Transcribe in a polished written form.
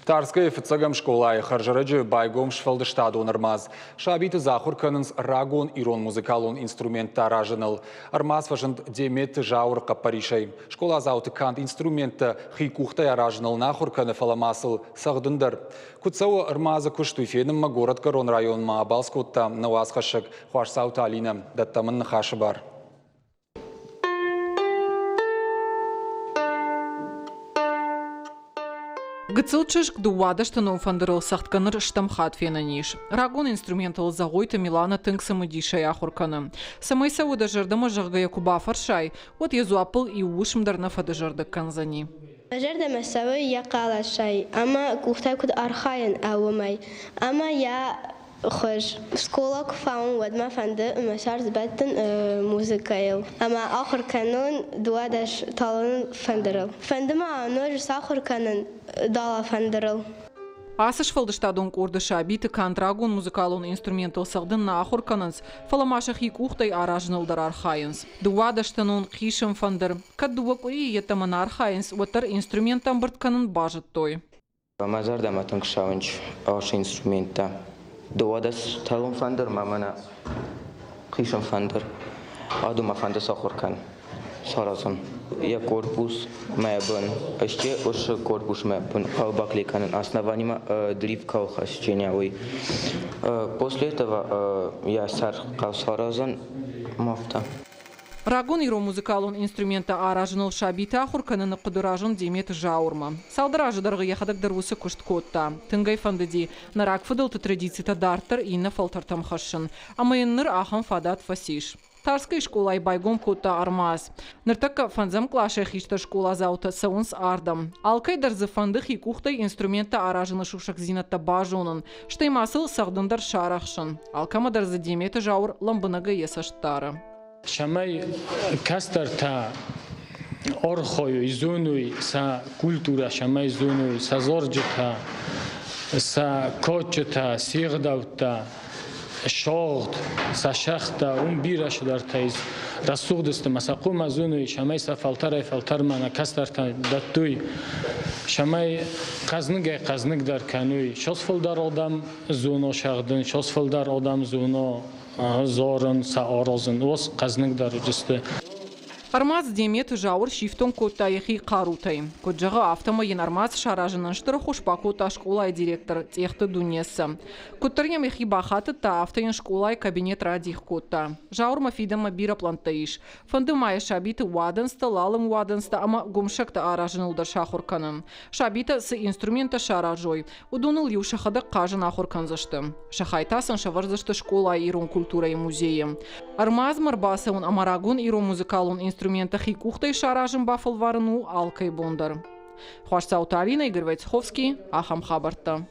Тарскӕйы фыццӕгӕм скъолайы хӕрзӕрӕджы байгом сфӕлдыстадон ӕрмадз. Сабиты дзы ахуыр кӕнынц рагон ирон музыкалон инструменттӕ аразыныл. Ӕрмадз фӕзынд Деметы Зауыры хъӕппӕрисӕй. Скъоладзауты канд инструменттӕ хи къухтӕй аразыныл нӕ ахуыр кӕны, фӕлӕ ма сыл цӕгъдын дӕр. Куыд цӕуы ӕрмадзы куыст, уый фенынмӕ горӕтгӕрон районмӕ абалц кодта нӕ уацхӕссӕг Хуасдзауты Алинӕ. Дӕттӕм ын ныхасы бар. Гыццыл чызг дыууадӕстӕнон фӕндырыл цӕгъдгӕ ныр стӕм хатт фенӕн ис. Рагон инструментыл Зӕгъойты Милана тынг цымыдисӕй ахуыр кӕны. Цӕмӕй цӕуы дӕ зӕрдӕмӕ, зӕгъгӕ йӕ куы бафӕрсай, уӕд йӕ дзуаппыл иу уысм дӕр нӕ фӕдызӕрдыг кӕндзӕни. Мӕ зӕрдӕмӕ цӕуы йӕ хъӕлӕсӕй ӕмӕ къухтӕй куыд архайын, уымӕй. Ӕмӕ йӕ хуыз. Скъола куы фӕуон, уӕд мӕ фӕнды мӕ цард бӕттын музыкӕйыл ӕмӕ ахуыр кӕнон 12 талон фӕндырыл. Фӕнды мӕ ноджы сахуыр кӕнын дала фӕндырыл. Ацы сфӕлдыстадон къорды сабиты канд рагон музыкалон инструментыл цӕгъдын нӕ ахуыр кӕнынц, фӕлӕ ма сӕхи къухтӕй аразыныл дӕр архайынц. Дыууадӕстӕнон хъисын фӕндыр. Кӕд дыууӕ къуырийы йеддӕмӕ нӕ архайынц, уӕддӕр инструменттӕ ӕмбырд кӕнын базыдтой. Мӕ зӕрдӕмӕ тынг ссӕуынц ацы инструменттӕ. Дыууадӕс тӕлон фӕндыр ма мӕнӕ хъисын фӕндыр. Адон мӕ фӕнды сахуыр кӕн, саразын. Йӕ корпус мӕ бын, сте уыцы корпус мӕ бын баклей кӕнын основаниемӕ дрифт кӕуыл хӕсджынӕ, уый. После этого йӕ сӕр хъӕу саразын мафтӕ. Рагон ирон музыкалон инструменттӕ аразыныл сабиты ахуыр кӕныны хъуыды разынд Деметы Зауырмӕ. Цалдӕр азы дӕргъы йӕхӕдӕг дӕр уыцы куыст кодта. Тынг ӕй фӕндыди нӕ рагфыдӕлты традицитӕ дарддӕр иннӕ фӕлтӕртӕм хӕссын. Ӕмӕ йын ныр ахӕм фадат фӕцис. Тарскӕйы скъолайы байгом кодта ӕрмадз. Ныртӕккӕ фӕндзӕм къласӕй хистӕр скъоладзаутӕ цӕуынц ардӕм. Алкӕй дӕр дзы фӕнды хи къухтӕй инструменттӕ аразыны сусӕгдзинӕдтӕ базонын, стӕй ма сыл цӕгъдын дӕр сарӕхсын. Алкӕмӕ дӕр дзы Деметы Зауыр лӕмбынӕгӕй йӕ цӕст дары. Цӕмӕй кӕстӕртӕ архайуй, зонуй сӕ культурӕ, цӕмӕй зонуй сӕ зарджытӕ, сӕ кадджытӕ, се гъдӕуттӕ, сагъд, сӕ сӕгътӕ, уым бирӕ цыдӕртӕ ис. Рӕсугъд сты ма сӕ хъумӕ зонуй, цӕмӕй сӕ фӕлтӕрӕй-фӕлтӕрмӕ нӕ кӕстӕртӕ дӕттуй, цӕмӕй хъӕзныгӕй-хъӕзныгдӕр кӕнуй. Цас фулдӕр адӕм зоно сӕгъдын, цас фулдӕр адӕм зоно зорын, сӕ аразын, уоц хъӕзныгдӕр уыдысты. Ӕрмадз Деметы Зауыр сифтонг кодта йӕхи хъарутӕй. Куыд зӕгъы, афтӕмӕй йын ӕрмадз саразынӕн стыр ӕххуыс бакодта скъолайы директор Тъехты Дунессӕ. Куыддӕр йӕм йӕхи бахатыдта, афтӕ йын скъолайы кабинет радих кодта. Зауырмӕ фидӕнмӕ бирӕ пълӕнттӕ ис. Фӕнды ма йӕ сабиты уадындзтӕ, лалым уадындзтӕ ӕмӕ гуымсӕгтӕ аразыныл дӕр сахуыр кӕнын. Сабитӕ цы инструменттӕ саразой, уыдоныл-иу сӕхӕдӕг хъазын ахуыр кӕндзысты. Сӕ хай та сын сӕвӕрдзысты скъолайы ирон культурӕйы музейы. Ӕрмадзмӕ ӕрбацӕуын ӕмӕ рагон ирон музыкалон инструменттӕ хи къухтӕй саразын бафӕлварын у алкӕй бон дӕр. Хуасдзауты Алинӕ, Игорь Войцеховский, ахӕм хабӕрттӕ.